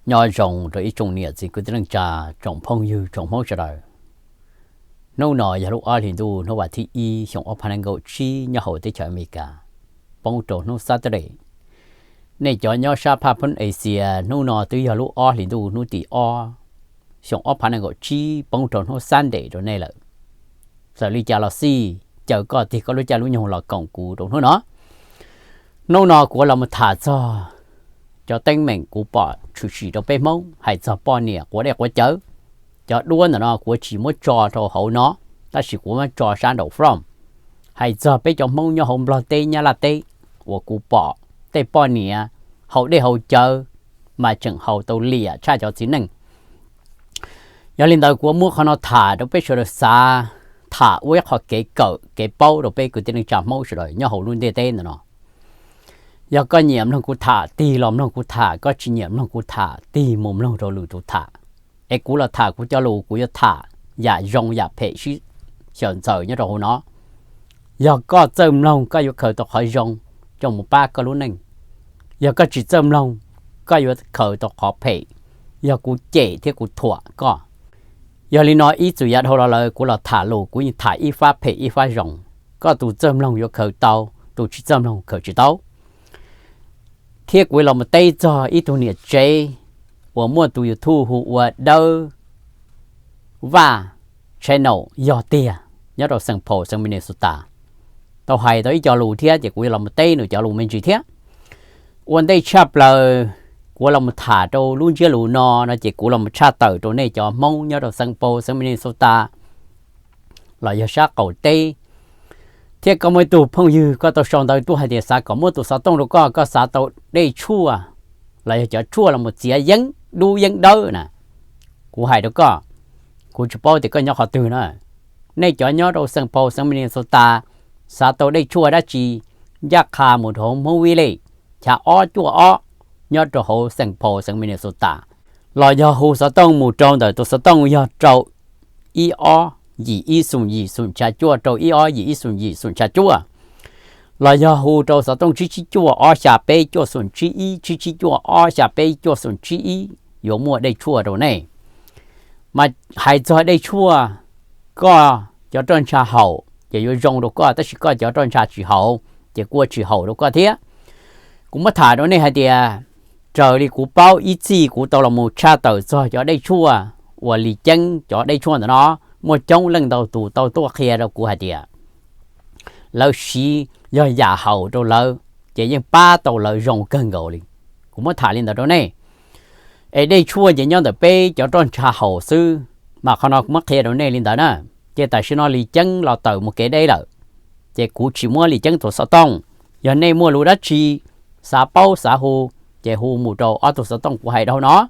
Nyob zoo rau ib tsoom niam txiv kwv tij neej tsa, tsoom phooj ywg tsoom Hmoob sawv daws. Hnub no yog lub ob hlis ntuj hnub vas thib ib xyoo ob phav nees nkaum tsib nyob hauv teb chaws Amelikas, poob rau hnub Saturday. Nej cov nyob sab phaj phoob Asia, hnub no twb yog lub ob hlis ntuj hnub tim ob xyoo ob phav nees nkaum tsib poob rau hnub Sunday rau nej lawm. Txawm li cas los xij, caw koj tig koj lub caij lub nyoog los koom kuv rau hnub no. Hnub no kuv los mus tham txog cov teeb meem kuv pom tshwm sim rau peb Hmoob hais txog poj niam quav dej quav cawv. Cov duab ntawm no kuv tsis muab tso rau hauv no, tab sis kuv muab tso sab nraum front, hais txog peb cov Hmoob nyob hauv Nplog teb Nyab Laj teb uas kuv pom tej poj niam haus dej haus cawv mas tseem haus tau liam tshaj cov txiv neej. Yog li ntawd kuv muab qhov no tham rau peb sawv daws xav, tham ua ib qho kev kawm kev paub rau peb kwv tij neej tsa Hmoob sawv daws nyob hauv lub ntiaj teb ntawm no. Yog koj nyiam mloog kuv tham tig los mloog kuv tham, koj tsis nyiam mloog kuv tham tig mus mloog rau lwm tus tham. Es kuv los tham kuv cov lus, kuv yuav tham yam zoo yam phem sib xyaw ntxaws nyob rau hauv no. Yog koj txawj mloog koj yuav khaws tau qhov zoo coj mus pab koj lub neej. Yog koj tsis txawj mloog, koj yuav khaws tau qhov phem, yog kuv cem thiab kuv thuam koj. Yog li no ib txwm yav dhau los lawm kuv los tham lus kuv yeej tham ib fab phem ib fab zoo. Koj tus txawj mloog yuav khaws tau, tus tsis txawj mloog khaws tsis tau. Thiab kuv los mus teb txog ib tug niam tsev uas muaj tus YouTube hu ua Dawb Vaj Channel yog tiag, nyob rau Saint Paul xeev Minnesota, tau hais tau ib co lus thiab ces kuv yuav los mus teb nws cov lus me ntsis thiab. Ua ntej tshaj plaws kuv los mus tham rau lub ntsiab lus no no ces kuv los mus tshaj tawm rau nej cov Hmoob nyob rau Saint Paul xeev Minnesota los yog sab qaum teb, thiab koj muaj ib tug phooj ywg koj tau sau ntawv tuaj hais tias xav kom muab tus xov tooj rau koj, koj xav tau dej tshuaj los yog cov tshuaj los mus txiav yeeb dub yeeb dawb na. Kuv hais rau koj, kuv tsis paub tias koj nyob qhov twg na. Nej cov nyob rau Saint Paul xeev Minnesota xav tau dej tshuaj dab tsi, ncaj qha mus rau hauv Hmoob Village chav ob cuaj ob nyob rau hauv Saint Paul xeev Minnesota, los yog hu xov tooj mus rau ntawm tus xov tooj yog rau ib ob yim ib xoom yim xoom tshav cuaj, rau ib ob yim ib xoom yim xoom tshav cuaj, los yog hu rau xov tooj tsib tsib cuaj ob xya peb cuaj xoom tsib ib, tsib tsib cuaj ob xya peb cuaj xoom tsib ib, yuav muaj dej tshuaj rau nej. Mas hais txog dej tshuaj, koj cov roj ntsha haum ces yuav zoo rau koj, tab sis koj cov roj ntsha tsis haum ces kuj tsis haum rau koj thiab. Kuv muab tham rau nej hais tias, raws li kuv paub ib txhij kuv tau los mus tshaj tawm txog cov dej tshuaj uas Lis Ceeb cov dej tshuaj ntawm no, muaj coob leej ntau tus tau tuaj qhia rau kuv hais tias lawv siv yog yam haum rau lawv, ces yeej pab tau lawv zoo kawg nkaus li. Kuv muab tham li ntawd rau nej, es dej tshuaj ces nyob ntawm peb cov roj ntsha haum xwb, mas qhov no kuv muab qhia rau nej li ntawd na. Ces tam sim no Lis Ceeb los tawm mus kev deb lawm, ces kuv tsis muab Lis Ceeb tus xov tooj. Yog nej muaj lus dab tsi xav paub xav hu, ces hu mus rau ob tug xov tooj kuv hais dhau no.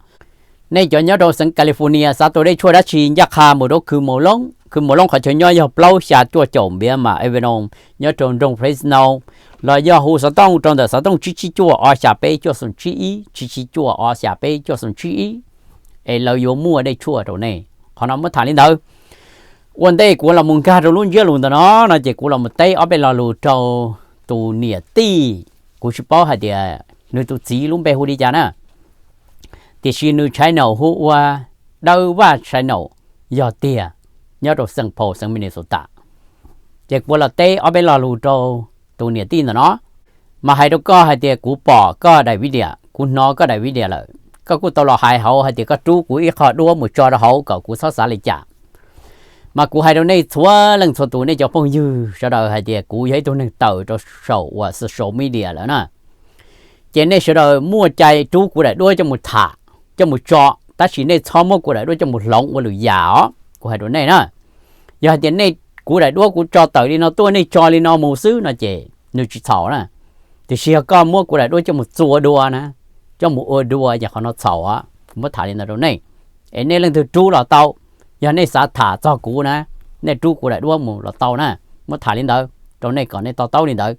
Nej cov nyob rau xeev California xav tau dej tshuaj dab tsi ncaj qha mus rau Khw Maus Loob, Khw Maus Loob qhov chaw nyob yog plaub xya cuaj caum npiav mas Avenue nyob rau nroog Fresno, los yog hu xov tooj rau ntawm xov tooj tsib tsib cuaj ob xya peb cuaj xoom tsib ib, tsib tsib cuaj ob xya peb cuaj xoom tsib ib, es lawv yuav muaj dej tshuaj rau nej. Qhov no muab tham li ntawd. Ua ntej kuv los mus nkag rau lub ntsiab lus ntawm no no ces kuv los mus teb ob peb lo lus rau tus niam tij, kuv tsis paub hais tias nws tus txiv lub npe hu li cas na, tiam sis nws channel hu ua Dawb Vaj Channel yog tiag, nyob rau Saint Paul xeev Minnesota. Ces kuv los teb ob peb lo lus rau tus niam tij ntawm no, mas hais rau koj hais tias kuv pom koj daim video, kuv hnov koj daim video lawm, koj kuj tau los hais hauv hais tias koj rub kuv ib qho duab mus tso rau hauv kom kuv txhob xav li cas. Mas kuv hais rau nej txhua leej txhua tus, nej cov phooj ywg sawv daws hais tias kuv yog ib tug neeg tawm rau saum uas social media lawm na, ces nej sawv daws muaj cai rub kuv daim duab coj mus tham, coj mus tso, tab sis nej txhob muab kuv daim duab coj mus hloov ua lwm yam os, kuv hais rau nej na. Yog hais tias nej, kuv daim duab kuv tso tawm li no tuaj nej tso li no mus xwb no ces nws tsis txhaum na. Tiam sis yog koj muab kuv daim duab coj mus txua dua na, coj mus ua dua ces qhov no txhaum os, kuv muab tham li ntawd rau nej. Es nej leej twg rub los tau, yog nej xav tham txog kuv na, nej rub kuv daim duab mus los tau na. Muab tham li ntawd rau nej kom nej to taub li ntawd.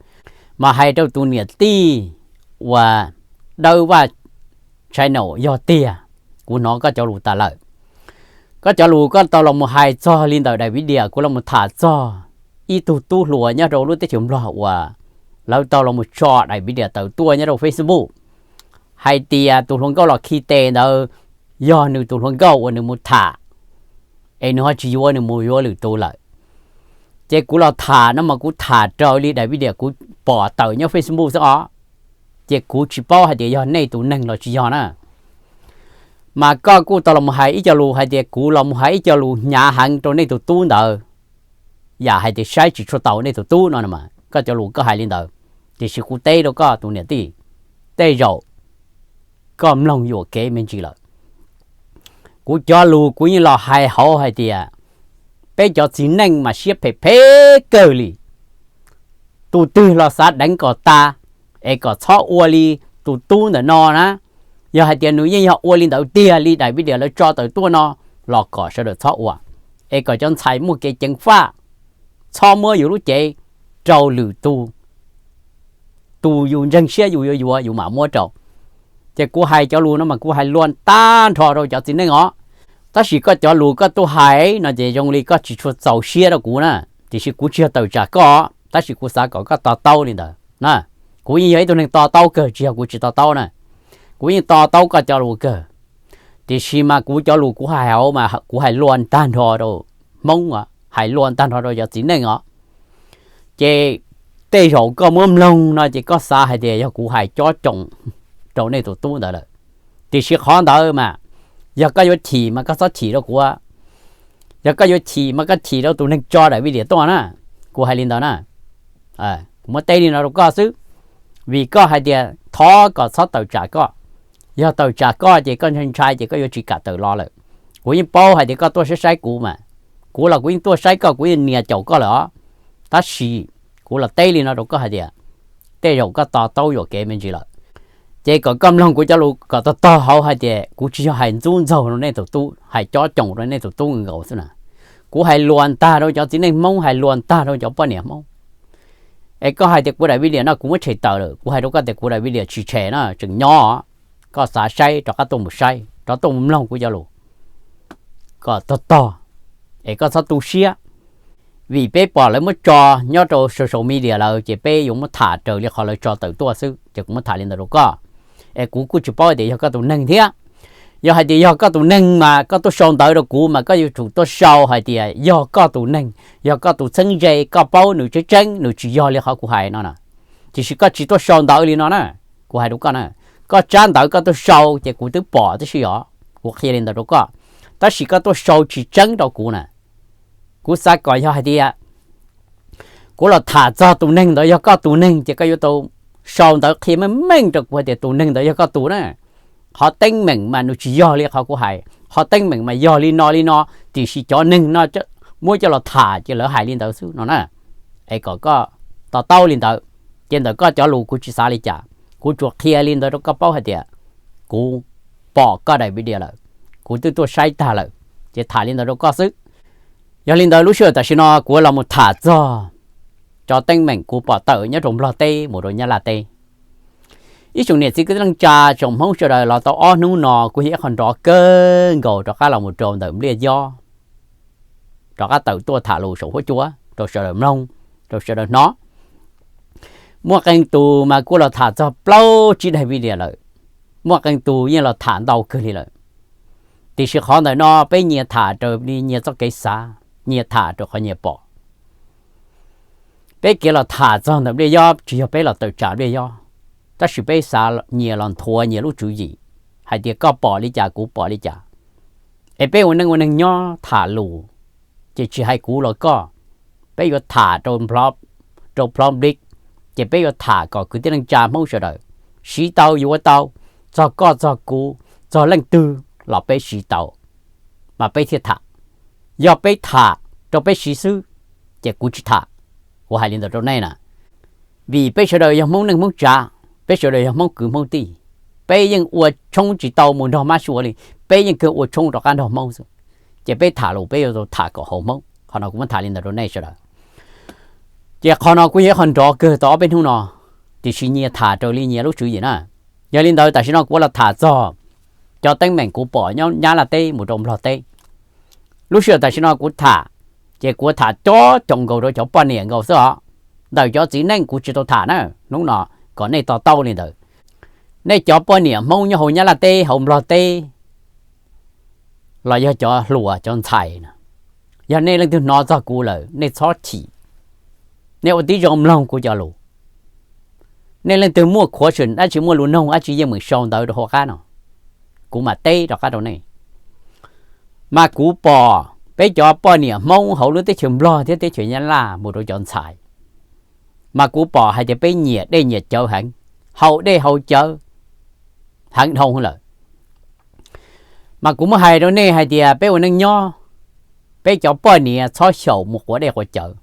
Mas hais rau tus niam tij uas Dawb Vaj Channel yog tiag, kuv hnov koj cov lus tas lawm. Koj cov lus koj tau los mus hais txog li ntawm daim video kuv los mus tham txog ib tug tub hluas nyob rau lub teb chaws Nplog uas lawv tau los mus tso daim video tawm tuaj nyob rau Facebook, hais tias tus hluas nkauj los khi tes ntawd yog nws tus hluas nkauj uas nws mus tham, es nws ho tsis yuav, nws mus yuav lwm tus lawm. Ces kuv los tham no mas kuv tham raws li daim video kuv pom tawm nyob Facebook xwb os. Ces kuv tsis paub hais tias yog nej tus neeg los tsis yog na. Mas koj kuj tau los mus hais ib co lus hais tias kuv los mus hais ib co lus hnyav heev rau nej tus tub ntawd, yam hais tias saib tsis tshua taus nej tus tub no mas koj cov lus koj hais li ntawd. Tiam sis kuv teb rau koj tus niam tij, tej zaum koj mloog yuam kev me ntsis lawm. Kuv cov lus kuv yeej los hais hauv hais tias peb cov txiv neej mas siab phem phem kawg li. Tus twg los xav deev kom tas, es kom txhob ua li tus tub ntawm no na. Yog hais tias nws yeej yog ua li ntawd tiag li daim video lawv tso tawm tuaj no, los kom sawv daws txhob ua, es kom cov ntxhais muaj kev ceev faj, txhob muab yus lub cev rau lwm tus, tus yus ntseeg siab yus yuav yuav yus mam muab rau. Ces kuv hais cov lus no mas kuv hais luag tag nrho rau cov txiv neej os. Tab sis koj cov lus koj tuaj hais no ces zoo li koj tsis tshua txaus siab rau kuv na. Tiam sis kuv tsis yog tawm tsam koj, tab sis kuv xav kom koj to taub li ntawd na. Kuv yeej yog ib tug neeg to taub kawg, tsis yog kuv tsis to taub na. Kuv yeej to taub koj cov lus kawg. Tiam sis mas kuv cov lus kuv hais hauv mas kuv hais luag tag nrho rau Hmoob, hais luag tag nrho rau cov txiv neej os. Ces tej zaum koj muab mloog no ces koj xav hais tias yog kuv hais cob coom rau nej tus tub ntawd lawm. Tiam sis qhov ntawd mas yog koj yuav chim mas koj txhob chim rau kuv, yog koj yuav chim mas koj chim rau tus neeg tso daim video tuaj na. Kuv hais li ntawd na. Kuv muab teb li no rau koj xwb, vim koj hais tias thov kom txhob tawm tsam koj. Yog tawm tsam koj ces koj ntshai ntshai ces koj yuav tsis kam tawm los lawm. Kuv yeej paub hais tias koj tuaj saib saib kuv mas, kuv los kuv yeej tuaj saib koj, kuv yeej nias caum koj lawm os. Tab sis kuv los teb li no rau koj hais tias tej zaum koj to taub yuam kev me ntsis lawm. Ces kom koj mloog kuv cov lus kom tog tog hauv hais tias kuv tsis yog hais ntxub ntxaug rau nej tus tub, hais cob coom rau nej tus tub nkaus xwb na. Kuv hais luag ntag rau cov txiv neej Hmoob, hais luag ntag rau cov poj niam Hmoob. Es koj hais tias kuv daim video no kuv muab tshem tawm lawm, kuv hais rau koj tias kuv daim video tsis tshem na, tseem nyob. Koj xav saib rov qab tuaj mus saib, rov tuaj mus mloog kuv cov lus kom tog tog, es koj txhob tu siab. Vim peb pom lawv muab tso nyob rau social media lawm ces peb yuav muab tham raws li qhov lawv tso tawm tuaj xwb, ces kuv muab tham li ntawd rau koj. Es kuv kuj tsis paub tias yog koj tus neeg thiab. Yog hais tias yog koj tus neeg mas koj tuaj sau ntawv rau kuv mas koj yuav tsum tuaj sau hais tias yog koj tus neeg, yog koj tus txheeb ze, koj paub nws tseeb tseeb, nws tsis yog li qhov kuv hais no na. Tiam sis koj tsis tuaj sau ntawv li no na, kuv hais rau koj na. Koj tsab ntawv koj tuaj sau ces kuv twb pom tib si os, kuv qhia li ntawd rau koj. Tab sis koj tuaj sau tsis tseeb rau kuv na. Kuv xav kom yog hais tias kuv los tham txog tus neeg ntawd yog koj tus neeg ces koj yuav tau sau ntawv qhia meej meej rau kuv hais tias tus neeg ntawd yog koj tus na. Qhov teeb meem mas nws tsis yog li qhov kuv hais, qhov teeb meem mas yog li no li no, tiam sis cov neeg no muab coj los tham ces lawv hais li ntawd xwb no na. Es kom koj to taub li ntawd. Ces ntawm koj cov lus kuv tsis xav li cas, kuv tsuas qhia li ntawd rau koj paub hais tias kuv pom koj daim video lawm, kuv twb tuaj saib tag lawm, ces tham li ntawd rau koj xwb. Yog li ntawd lub sij hawm tam sim no kuv los mus tham txog cov teeb meem kuv pom tawm nyob rau Nplog teb mus rau Nyab Laj teb. Ib tsoom niam txiv kwv tij neej tsa tsoom Hmoob sawv daws, los tau ob hnub no kuj yog ib qho nrov kawg nkaus rov qab los mus rau ntawm Npliaj Yob, rov qab tawm tuaj tham lus saum huab cua rau sawv daws mloog, rau sawv daws hnov. Muaj qee tus mas kuj los tham txog plaub tsib daim video lawm, muaj qee tus yeej los tham ntau kawg li lawm. Tiam sis qhov ntawm no peb nyias tham raws li nyias txoj kev xav, nyias tham raws qhov nyias pom. Peb kev los tham txog ntawm Npliaj Yob tsis yog peb los tawm tsam Npliaj Yob, tab sis peb xav nyias los nthuav nyias lub tswv yim, hais tias koj pom li cas kuv pom li cas. Es peb ua neej ua neeg nyob tham lus, ces tsis hais kuv los koj, peb yuav tham rau plhob nplig, ces peb yuav tham kom kwv tij neej tsa Hmoob sawv daws siv tau yuav tau, txog koj txog kuv, txog leej twg los peb siv tau, mas peb thiaj tham. Yog peb tham rau peb siv xwb, ces kuv tsis tham. Kuv hais li ntawd rau nej na, vim peb sawv daws yog Hmoob neej Hmoob tsav, peb sawv daws yog Hmoob kwv Hmoob tij, peb yeej ua tshoob tsis tau mus nrog mab sua li, peb yeej kawg ua tshoob rov qab nrog Hmoob xwb. Ces peb tham lus peb yuav tau tham kom haum Hmoob, qhov no kuv muab tham li ntawd rau nej sawv daws. Ces qhov no kuj yog ib qho nrov kawg tau ob peb hnub no, tiam sis nyias tham raws li nyias lub tswv yim na. Yog li ntawd tam sim no kuv los tham txog cov teeb meem kuv pom nyob Nyab Laj teb mus rau Nplog teb. Lub sij hawm tam sim no kuv tham, ces kuv tham cob coom nkaus rau cov poj niam nkaus xwb os. Ntawm cov txiv neej kuv tsis tau tham na, hnub no kom nej to taub li ntawd. Nej cov poj niam Hmoob nyob hauv Nyab Laj teb, hauv Nplog teb, los yog cov hluas cov ntxhais na, yog nej leej twg hnov txog kuv lawm nej txhob chim. Nej ua tib zoo mloog kuv cov lus. Nej leej twg muaj khuav xim dab tsi, muaj lus noog dab tsi yeej meem sau ntawv rau hauv qab no, kuv mam teb rov qab rau nej. Mas kuv pom peb cov poj niam Hmoob hauv lub teb chaws Nplog thiab teb chaws Nyab Laj mus rau cov ntxhais, mas kuv pom hais tias peb nyiam dej nyiam cawv heev, haus dej haus cawv heev dhau lawm. Mas kuv muab hais rau nej hais tias peb ua neej nyob, peb cov poj niam txhob xyaum mus quav dej quav cawv,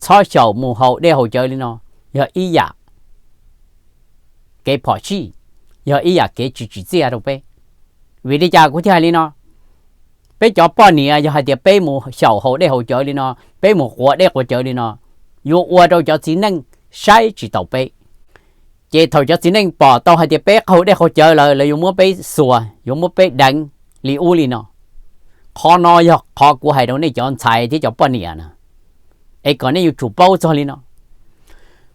txhob xyaum mus haus dej haus cawv li no, yog ib yam kev phom sij, yog ib yam kev tsis tsim txiaj rau peb. Vim li cas kuv thiaj hais li no? Peb cov poj niam yog hais tias peb mus xyaum haus dej haus cawv li no, peb mus quav dej quav cawv li no, yuav ua rau cov txiv neej saib tsis taus peb. Ces thaum cov txiv neej pom tau hais tias peb qaug dej qaug cawv lawm, lawv yuav muab peb xuas, yuav muab peb deev li ub li no. Qhov no yog qhov kuv hais rau nej cov ntxhais thiab cov poj niam na, es kom nej yuav tsum paub txog li no.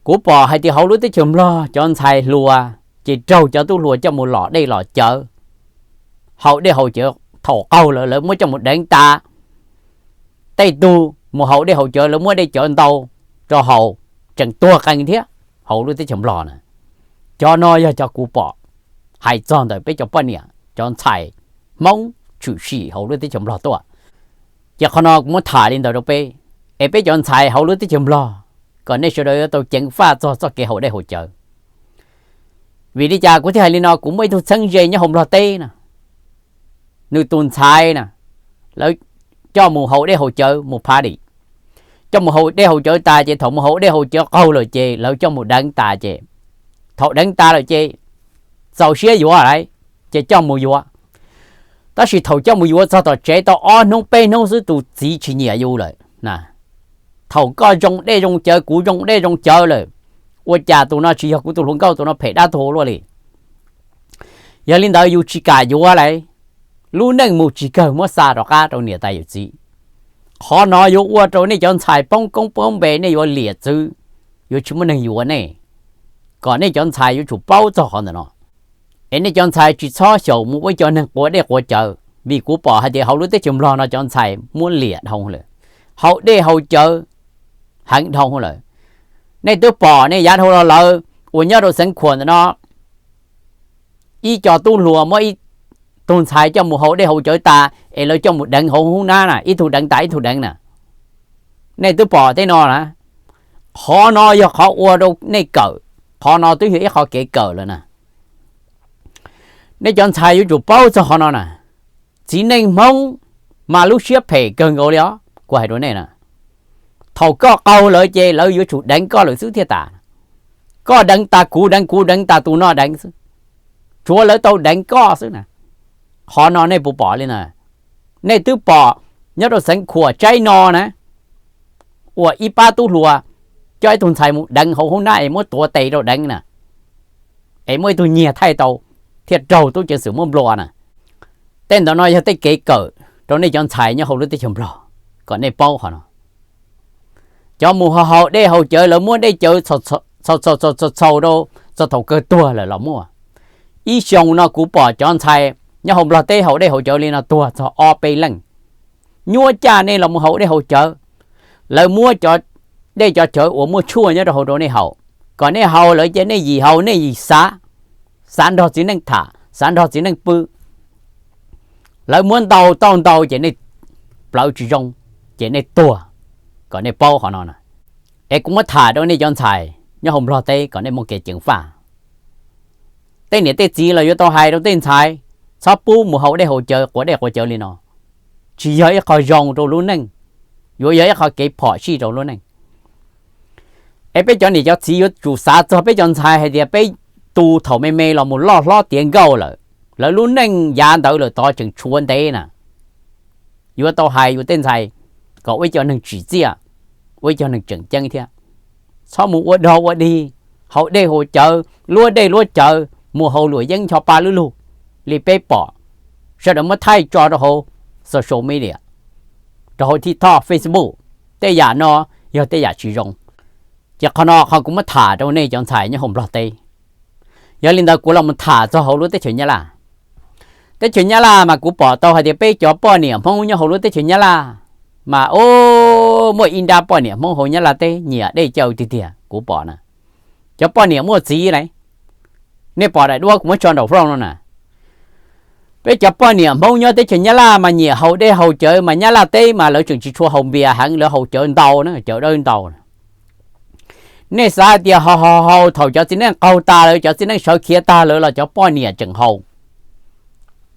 Kuv pom hais tias hauv lub teb chaws Nplog cov ntxhais hluas ces raug cov tub hluas coj mus lom dej lom cawv, haus dej haus cawv. Thaum qaug lawm lawv muab coj mus deev tas. Tej tug mus haus dej haus cawv lawv muab dej cawv ntau rau haus, tseem tuag qees thiab hauv lub teb chaws Nplog na. Cov no yog cov kuv pom hais txog ntawm peb cov poj niam cov ntxhais Hmoob tshwm sim hauv lub teb chaws Nplog tuaj. Ces qhov no kuv muab tham li ntawd rau peb, es peb cov ntxhais hauv lub teb chaws Nplog kom nej sawv daws yuav tau ceev faj txog txoj kev haus dej haus cawv. Vim li cas kuv thiaj hais li no? Kuv muaj ib tug txheeb ze nyob hauv Nplog teb na, nws tus ntxhais na, lawv coj mus haus dej haus cawv mus party. Coj mus haus dej haus cawv tas ces thaum mus haus dej haus cawv qaug lawm ces lawv coj mus deev tas ces, thaum deev tas lawm ces txaus siab yuav lawm ces coj mus yuav. Tab sis thaum coj mus yuav txog tom tsev tau ob hnub peb hnub xwb tus txiv tsis nyiam yus lawm na. Thaum koj zoo dej zoo cawv, kuv zoo dej zoo cawv lawm, ua cas tus no tsis yog kuv tus hluas nkauj, tus no phem dab tuag luaj li. Yog li ntawd yus tsis kam yuav lawm, lub neej mus tsis kawg muab xa rov qab rau niam tais yawm txiv. Qhov no yuav ua rau nej cov ntxhais poob koob poob npe, nej yuav liam txwv, yuav tsis muaj neeg yuav nej. Kom nej cov ntxhais yuav tsum paub txog qhov ntawm no. Es nej cov ntxhais tsis txhob xyaum mus ua cov neeg quav dej quav cawv, vim kuv pom hais tias hauv lub teb chaws Nplog no cov ntxhais muab liam dhau lawm, haus dej haus cawv heev dhau lawm. Nej twb pom nej yav dhau los lawm uas nyob rau Xeev Khuam ntawm no, ib co tub hluas muab ib tug ntxhais coj mus haus dej haus cawv tas es lawv coj mus deev hauv hoob nab na, ib tug deev tas ib tug deev na. Nej twb pom tej no na. Qhov no yog qhov ua rau nej kawm, qhov no twb yog ib qhov kev kawm lawm na. Nej cov ntxhais yuav tsum paub txog qhov no na. Txiv neej Hmoob mas lub siab phem kawg nkaus li os, kuv hais rau nej na. Thaum koj qaug lawm ces lawv yuav tsum deev koj lawm xwb thiaj tas. Koj deev tas kuv deev, kuv deev tas tus no deev xwb, tsuav lawv tau deev koj xwb na. Qhov no nej puas pom li na? Nej twb pom nyob rau Xeev Khuam tsaib no na, uas ib pab tub hluas coj ib tug ntxhais mus deev hauv hoob nab es muab tuav tes rau deev na, es muaj ib tug nyiag thaij tau thiaj raug tub ceev xwm muab nplua na. Tej ntawd no yog tej kev kawm rau nej cov ntxhais nyob hauv lub teb chaws Nplog kom nej paub qhov no. Cov mus haus dej haus cawv, lawv muab dej cawv txhaus txhaus rau txog thaum kawg tuag lawm los muaj. Ib xyoos no kuv pom cov ntxhais nyob hauv Nplog teb haus dej haus cawv li no tuag txog ob peb leej. Nyuaj caj nej los mus haus dej haus cawv, lawv muab cov dej cov cawv uas muaj tshuaj nyob rau hauv rau nej haus. Kom nej haus lawm ces nej yim haus nej yim xav, xav nrog txiv neej tham, xav nrog txiv neej pw. Lawv muab ntau tau ntau ces nej plawv tsis zoo, ces nej tuag. Kom nej paub qhov no na. Es kuv muab tham rau nej cov ntxhais nyob hauv Nplog teb kom nej muaj kev ceev faj. Tej niam tej txiv los yuav tau hais rau tej ntxhais, txhob pub mus haus dej haus cawv, quav dej quav cawv li no. Tsis yog ib qho zoo rau lub neej, yuav yog ib qho kev phom sij rau lub neej. Es peb cov niam cov txiv yuav tsum xav txog peb cov ntxhais hais tias peb tu thaum me me los mus loj hlob tiav nkauj lawm, lawv lub neej yav ntawd lawm tod tseem tshuav ntev na. Yuav tau hais yus tej ntxhais kom ua ib co neeg tsim txiaj, ua ib co neeg tseem ceeb thiab. Txhob mus ua dog ua dig, haus dej haus cawv, luab dej luab cawv, mus haus luam yeeb ncho pa lub lug li peb pom sawv daws muab thaij tso rau hauv social media, rau hauv TikTok, Facebook. Tej yam no yog tej yam tsis zoo. Ces qhov no qhov kuv muab tham rau nej cov ntxhais nyob hauv Nplog teb. Yog li ntawd kuv los mus tham txog hauv lub teb chaws Nyab Laj. Teb chaws Nyab Laj mas kuv pom tau hais tias peb cov poj niam Hmoob nyob hauv lub teb chaws Nyab Laj mas, o, muaj ib nrab poj niam Hmoob hauv Nyab Laj teb nyiam dej cawv tiag tiag kuv pom na. Cov poj niam muaj txiv na, nej pom daim duab kuv muab tso nraum rooj no na. Peb cov poj niam Hmoob nyob teb chaws Nyab Laj mas nyiam haus dej haus cawv, mas Nyab Laj teb mas lawv tseem tsis tshua haus npias heev, lawv haus cawv ntau na, cawv dawb ntau. Nej xav hais tias haus haus haus thaum cov txiv neej qaug tas lawm, cov txiv neej sawv khiav tag lawm los cov poj niam tseem haus,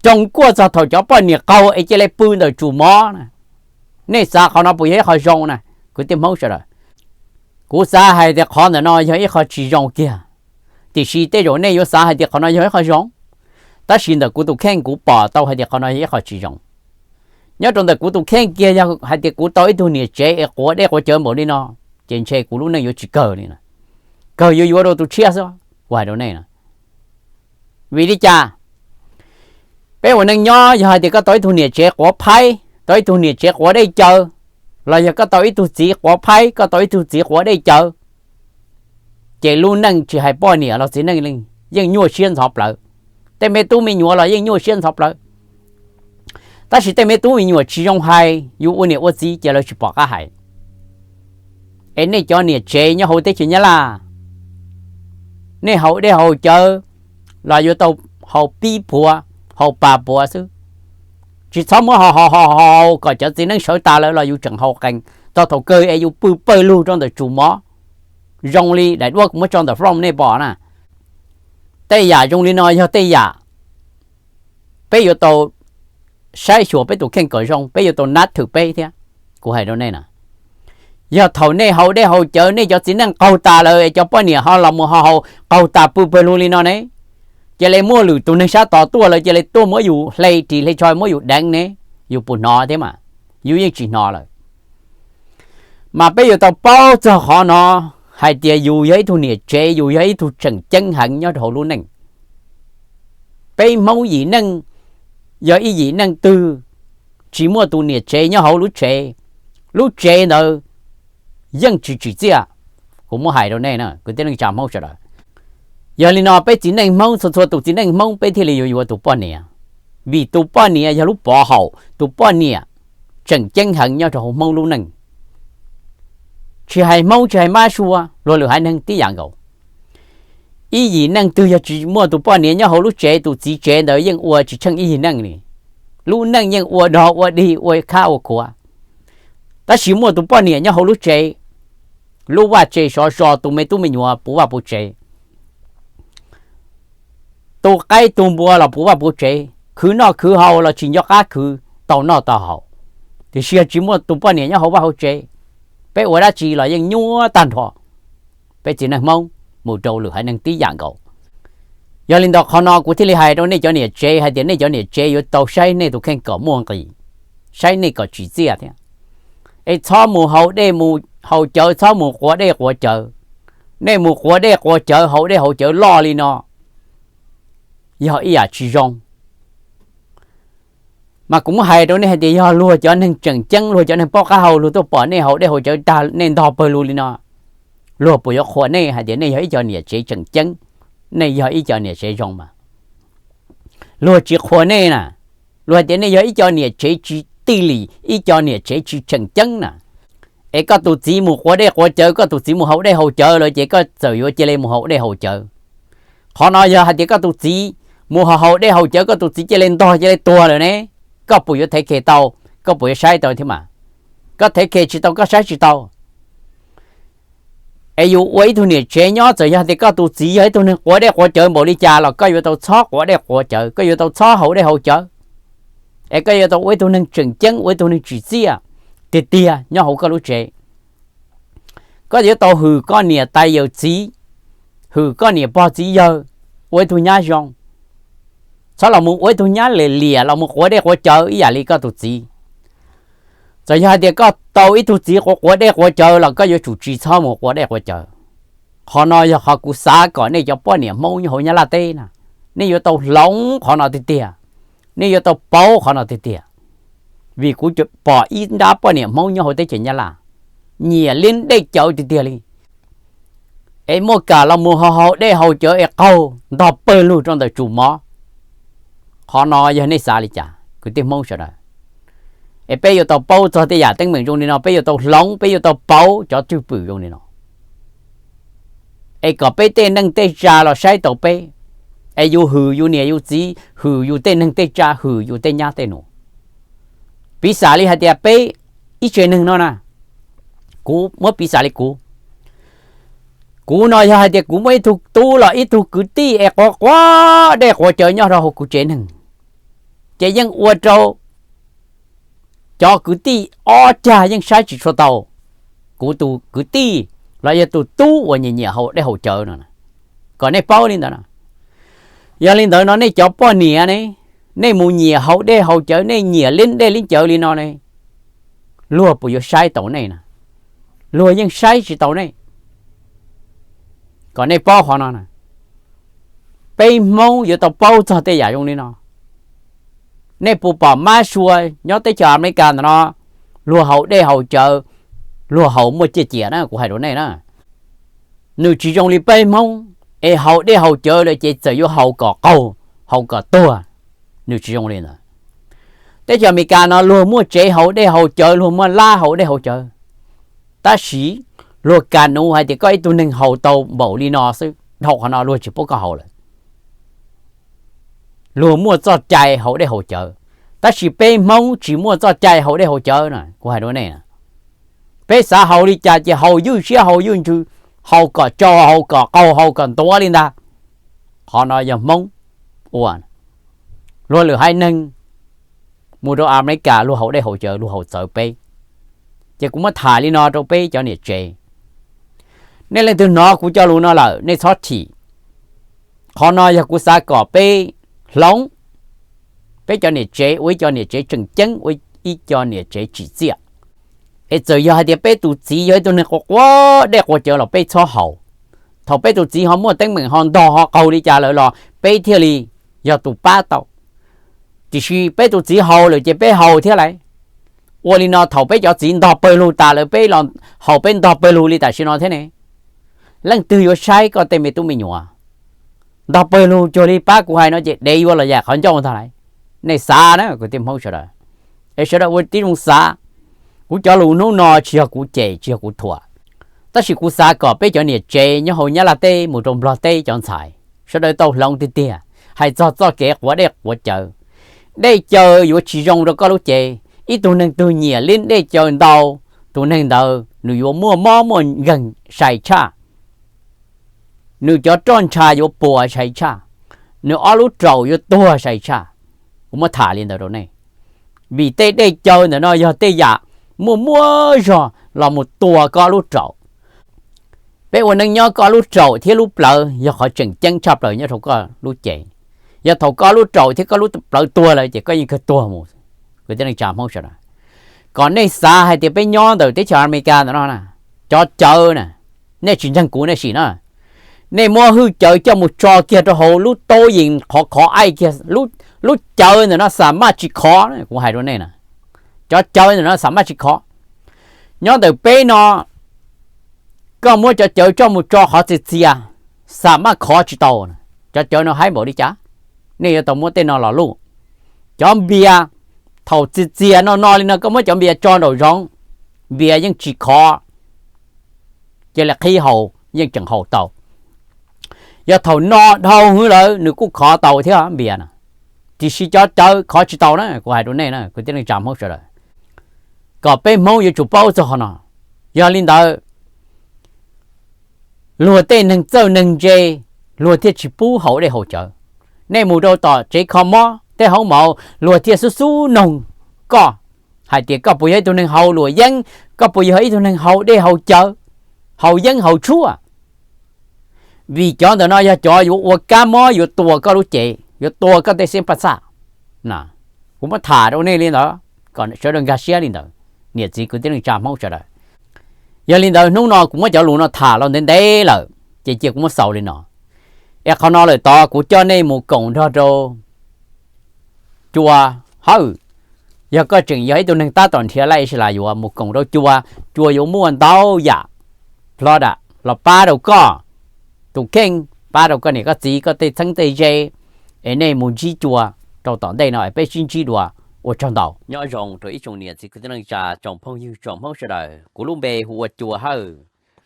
tsoo kuaj txog thaum cov poj niam qaug es cia li pw ntawm tsum mov na. Nej xav qhov no puas yog ib qho zoo na, kwv tij Hmoob sawv daws? Kuv xav hais tias qhov ntawm no yog ib qho tsis zoo kiag, tiam sis tej zaum nej yuav xav hais tias qhov no yog ib qho zoo, tab sis ntawm kuv tus kheej kuv pom tau hais tias qhov no yog ib qho tsis zoo. Nyob rau ntawm kuv tus kheej kiag, yog hais tias kuv tau ib tug niam tsev es quav dej quav cawv npaum li no, ces ntshe kuv lub neej yuav tsis kawg li, kawg yuav yuav rau tus tshiab xwb, kuv hais rau nej na. Vim li cas? Peb ua neej nyob, yog hais tias koj tau ib tug niam tsev quav phaib, tau ib tug niam tsev quav dej cawv, los yog koj tau ib tug txiv quav phaib, koj tau ib tug txiv quav dej cawv, ces lub neej tsis hais poj niam los txiv neej li yeej nyuaj siab ntxhov plawv. Tej me tub me nyuam los yeej nyuaj siab ntxhov plawv. Tab sis tej me tub me nyuam tsis zoo hais, yus ua niam ua txiv ces lawv tsis pom qab hais. Es nej cov niam tsev nyob hauv teb chaws Nyab Laj, nej haus dej haus cawv los yuav tau haus pib puav, haus pas puav xwb. Tsis txhob muab haus haus haus haus kom cov txiv neej sawv tas lawm los yus tseem haus qees, txog thaum kawg es yus pw pawg lug rau ntawm tsum mov. Zoo li daim duab kuv muab tso ntawm rooj nej pom na. Tej yam zoo li no yog tej yam peb yuav tau saib xyuas peb tus kheej kom zoo, peb yuav tau nab thwm peb thiab. Kuv hais rau nej na, yog thaum nej haus dej haus cawv nej cov txiv neej qaug tas lawm es cov poj niam ho los mus ho haus qaug tas pw pawg lug li no ne, cia li muaj lwm tus neeg sab tod tuaj lawm cia li tuaj muab yus hle ris hle tsho muab yus deev ne, yus puas hnov thiab mas? Yus yeej tsis hnov lawm. Mas peb yuav tau paub txog qhov no, hais tias yus yog ib tug niam tsev, yus yog ib tug tseem ceeb heev nyob rau hauv lub neej. Peb Hmoob yim neej, yog ib yim neej twg tsis muaj tus niam tsev nyob hauv lub tsev, lub tsev ntawd yeej tsis tsim txiaj. Kuv muab hais rau nej na kwv tij neej tsa Hmoob sawv daws. Yog li no peb txiv neej Hmoob, txhua txhua tus txiv neej Hmoob peb thiaj li yuav yuav tus poj niam, vim tus poj niam yog lub pov haum, tus poj niam tseem ceeb heev nyob rau hauv Hmoob lub neej. Tsis hais Hmoob tsis hais mab sua, luag lwm haiv neeg tib yam nkaus. Ib yim neej twg yog tsis muaj tus poj niam nyob hauv lub tsev, tus txiv tsev ntawd yeej ua tsis tsheej ib yim neej li. Lub neej yeej ua dog ua dig ua khab ua khuav. Tab sis muaj tus poj niam nyob hauv lub tsev, lub vaj tse sov so, tus me tub me nyuam puv vaj puv tsev, tu qaib tu npua los puv vaj puv tsev, khwv noj khwv haus los tsis nco qab khwv, tau noj tau haus. Tiam sis yog tsis muaj tus poj niam nyob hauv vaj hauv tsev, peb ua dab tsi los yeej nyuaj tag nrho. Peb txiv neej Hmoob mus rau lwm haiv neeg tib yam nkaus. Yog li ntawd qhov no kuv thiaj li hais rau nej cov niam tsev hais tias nej cov niam tsev yuav tau saib nej tus kheej kom muaj nqis, saib nej kom tsim txiaj thiab. Es txhob mus haus dej mus haus cawv, txhob mus quav dej quav cawv. Nej mus quav dej quav cawv, haus dej haus cawv loj li no yog ib yam tsis zoo. Mas kuv muab hais rau nej hais tias yog luag cov neeg tseem ceeb, luag cov neeg paub qab hau, luag tuaj pom nej haus dej haus cawv tag nej ntog pawg lug li no, luag puas yuav qhuas nej hais tias nej yog ib co niam tsev tseem ceeb, nej yog ib co niam tsev zoo mas? Luag tsis qhuas nej na. Luag hais tias nej yog ib co niam tsev tsis tij lim, ib co niam tsev tsis tseem ceeb na. Es koj tus txiv mus quav dej quav cawv, koj tus txiv mus haus dej haus cawv lawm ces koj txawm yuav cia li mus haus dej haus cawv. Qhov no yog hais tias koj tus txiv mus haus haus dej haus cawv, koj tus txiv cia li ntog cia li tuag lawm ne, koj puas yuav thev khes tau, koj puas yuav saib tau thiab mas? Koj thev khes tsis tau, koj saib tsis tau. Es yus ua ib tug niam tsev nyob, txawm yog tias koj tus txiv yog ib tug neeg quav dej quav cawv npaum li cas los koj yuav tau txhob quav dej quav cawv, koj yuav tau txhob haus dej haus cawv. Es koj yuav tau ua ib tug neeg tseem ceeb, ua ib tug neeg tsim txiaj tiag tiag nyob hauv koj lub tsev. Koj yuav tau hwm koj niam tais yawm txiv, hwm koj niam pog txiv yawg, ua ib tug nyab zoo. Txhob los mus ua ib tug nyab liam liam los mus quav dej quav cawv ib yam li koj tus txiv. Txawm yog hais tias koj tau ib tug txiv quav quav dej quav cawv los koj yuav tsum tsis txhob mus quav dej quav cawv. Qhov no yog qhov kuv xav kom nej cov poj niam Hmoob nyob hauv Nyab Laj teb na, nej yuav tau hloov qhov no tiag tiag, nej yuav tau paub qhov no tiag tiag. Vim kuv pom ib nrab poj niam Hmoob nyob hauv teb chaws Nyab Laj nyiam liab dej cawv tiag tiag li. es muaj kam los mus haus haus dej haus cawv es qaug ntog pawg lug rau ntawm tsum mov. Qhov no yog nej xav li cas kwv tij Hmoob sawv daws? Es peb yuav tau paub txog tej yam teeb meem zoo li no, peb yuav tau hloov, peb yuav tau pauv cov cwj pwm zoo li no, es kom peb tej neej tej tsa los saib taus peb, es yus hwm yus niam yus txiv, hwm yus tej neej tej tsa, hwm yus tej nyab tej nus. Piv xam li hais tias peb ib tsev neeg no na, kuv muab piv xam li kuv, kuv no yog hais tias kuv muaj ib tug tub los ib tug kwv tij es quav quav dej quav cawv nyob rau hauv kuv tsev neeg, ces yeej ua rau cov kwv tij ob cag yeej saib tsis tshua tau kuv tus kwv tij los yog tus tub uas nyiam nyiam haus dej haus cawv no. Kom nej paub li ntawd no. Yog li ntawd no nej cov poj niam ne, nej mus nyiam haus dej haus cawv, nej nyiam li dej li cawv li no ne, luag puas yuav saib taus nej na? Luag yeej saib tsis taus nej. Kom nej paub qhov no na, peb Hmoob yuav tau paub txog tej yam zoo li no. Nej puas pom mab sua nyob teb chaws Amelikas ntawm no, luag haus dej haus cawv, luag haus muaj ciaj ciam na, kuv hais rau nej na. Nws tsis zoo li peb Hmoob, es haus dej haus cawv lawm ces txawm yuav haus kom qaug, haus kom tuag, nws tsis zoo li ntawd. Teb chaws Amelikas no luag muaj tsev haus dej haus cawv, luag muaj lab haus dej haus cawv, tab sis luag kam nuv hais tias koj ib tug neeg haus tau npaum li no xwb, dhau qhov no luag tsis pub koj haus lawm. Luag muaj txoj cai haus dej haus cawv, tab sis peb Hmoob tsis muaj txoj cai haus dej haus cawv na, kuv hais rau nej. Peb xav haus li cas ces haus ywj siab haus ywj ntsws, haus kom tsau haus kom qaug haus kom ntuav li ntag. Qhov no yog Hmoob ua. Luag lwm haiv neeg mus rau Amelikas luag haus dej haus cawv luag haus txawv peb. Ces kuv muab tham li no rau peb cov niam tsev, nej leej twg hnov kuv cov lus no lawm nej txhob chim. Qhov no yog kuv xav kom peb hloov, peb cov niam tsev ua ib co niam tsev tseem ceeb, ua ib co niam tsev tsim txiaj. Es txawm yog hais tias peb tus txiv yog ib tug neeg quav quav dej quav cawv los peb txhob haus. Thaum peb tus txiv ho muaj teeb meem ho ntog ho qaug li cas lawm los peb thiaj li yog tus pab tau. Tiam sis peb tus txiv haus lawm ces peb haus thiab lauj. Ua li no thaum peb cov txiv ntog pawg lug tas lawm peb los haus peb ntog pawg lug li tam sim no thiab ne. Leej twg yuav saib koj tej me tub me nyuam? Ntog pawg lug cuag li pab kuv hais no ces dev yuav los yaim qhov ncauj ntag lauj. Nej xav na kwv tij Hmoob sawv daws, es sawv daws ua tib zoo xav. Kuv cov lus hnub no tsis yog kuv cem tsis yog kuv thuam, tab sis kuv xav kom peb cov niam tsev nyob hauv Nyab Laj teb mus rau Nplog teb cov ntxhais sawv daws tau hloov tiag tiag hais txog txoj kev quav dej quav cawv. Dej cawv yuav tsis zoo rau koj lub cev. Ib tug neeg twg nyiam li dej cawv ntau, tus neeg ntawd nws yuav muaj mob muaj nkeeg sai tshaj, nws cov roj ntsha yuav puas sai tshaj, nws ob lub raum yuav tuag sai tshaj. Kuv muab tham li ntawd rau nej, vim tej dej cawv ntawm no yog tej yam muaj muaj zog los mus tua koj lub raum. Peb ua neej nyob koj lub raum thiab lub plawv yog qhov tseem ceeb tshaj plaws nyob rau koj lub cev. Yog thaum koj lub raum thiab koj lub plawv tuag lawm ces koj yeej kawg tuag mus. Kwv tij neej tsa Hmoob sawv daws, kom nej xav hais tias peb nyob ntawm teb chaws Amelikas ntawm no na, cov cawv na, nej tsis ntseeg kuv nej sim na, nej muab hwj cawv coj mus tso kiag rau hauv lub tauj yees qhov khov aij kiag, lub cawv ntawm no xam maj tsis khov, kuv hais rau nej na, cov cawv ntawm no xam maj tsis khov. Nyob ntawm peb no, koj muab cov cawv coj mus tso qhov txias txias, xam maj khov tsis tau. Cov cawv no haib npaum li cas, nej yuav tau muab tej no los luj. Cov npias, thaum txias txias no no li no koj muab cov npias tso nraum zoov, npias yeej tsis khov, cia li qhib haus yeej tseem haus tau. Yog thaum no dhau hwv lawm nws kuj khov tau thiab npias na, tiam sis cov cawv khov tsis tau na, kuv hais rau nej na kwv tij neej tsa Hmoob sawv daws, kom peb Hmoob yuav tsum paub txog qhov no. Yog li ntawd, luag tej neeg txawj neeg ntse, luag thiaj tsis pub haus dej haus cawv. Nej mus rau tom tsev kho mob tej hoob maum, luag thiaj xub xub noog koj hais tias koj puas yog ib tug neeg haus luam yeeb, koj puas yog ib tug neeg haus dej haus cawv, haus yeeb haus tshuaj. Vim cov ntawm no yog cov yuav ua kab mob yuav tua koj lub cev, yuav tua koj tej xeeb paj xaj. Kuv muab tham rau nej li ntawd, kom sawv daws nkag siab li ntawd, niam txiv kwv tij neej tsa Hmoob sawv daws. Yog li ntawd hnub no kuv muab cov lus no tham los ntev ntev lawm, ces cia kuv muab xaus li no. Es qhov no lawm tod kuv coj nej mus koom nrog rau cua hawj. Yog koj tseem yog ib tug neeg tab tom nrhiav laj is las yuav mus koom rau cua, cua yuav muaj ntau yam ploj dam los pab rau koj. tus kheej pab rau koj niam koj txiv koj tej txheeb tej ze, es nej mus ntsib cua rau tom ntej no es peb sib ntsib dua. Ua tsaug ntau. Nyob zoo rau ib tsoom niam txiv kwv tij neej tsa, tsoom phooj ywg tsoom Hmoob sawv daws. Kuv lub npe hu ua Cua Hawj.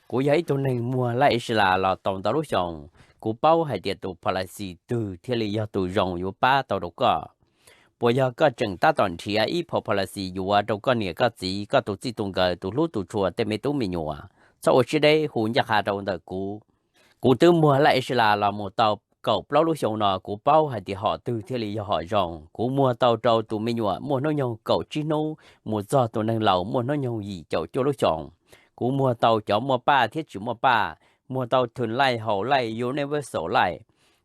Kuv yog ib tug neeg muag laj ib si las los tau ntau lub xyoos. Kuv paub hais tias tus policy twg thiaj li yog tus zoo yuav pab tau rau koj. Puas yog koj tseem tab tom nrhiav ib phau policy yuav rau koj niam koj txiv, koj tus txij tus nkawm, tus hlub tus tshua, tej me tub me nyuam? Txhob ua siab deb hu ncaj qha rau ntawm kuv. Kuv twb muag laj ib si las los mus tau kaum plaub lub xyoo no, kuv paub hais tias hom twg thiaj li yog hom zoo. Kuv muag tau rau tus me nyuam muaj hnub nyoog kaum tsib hnub mus txog tus neeg laus muaj hnub nyoog yim caum cuaj lub xyoos. Kuv muag tau cov muaj paj thiab tsis muaj paj, muag tau term life, whole life, universal life.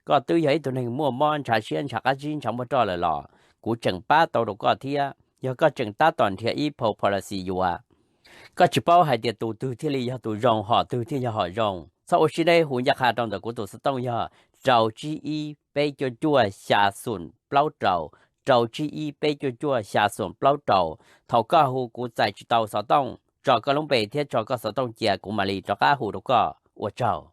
Koj twb yog ib tug neeg muaj mob ntshav siab ntshav qab zib ntshav muaj roj lawm los kuv tseem pab tau rau koj thiab. Yog koj tseem tab tom nrhiav ib phau policy yuav, koj tsis paub hais tias tus twg thiaj li yog tus zoo, hom twg thiaj yog hom zoo, txhob ua siab deb hu ncaj qha rau ntawm kuv tus xov tooj yog rau tsib ib peb cuaj cuaj xya xoom plaub rau, rau tsib ib peb cuaj cuaj xya xoom plaub rau. Thaum koj hu kuv txais tsis tau xov tooj, tso koj lub npe thiab tso koj xov tooj cia kuv mam li rov qab hu rau koj. Ua tsaug.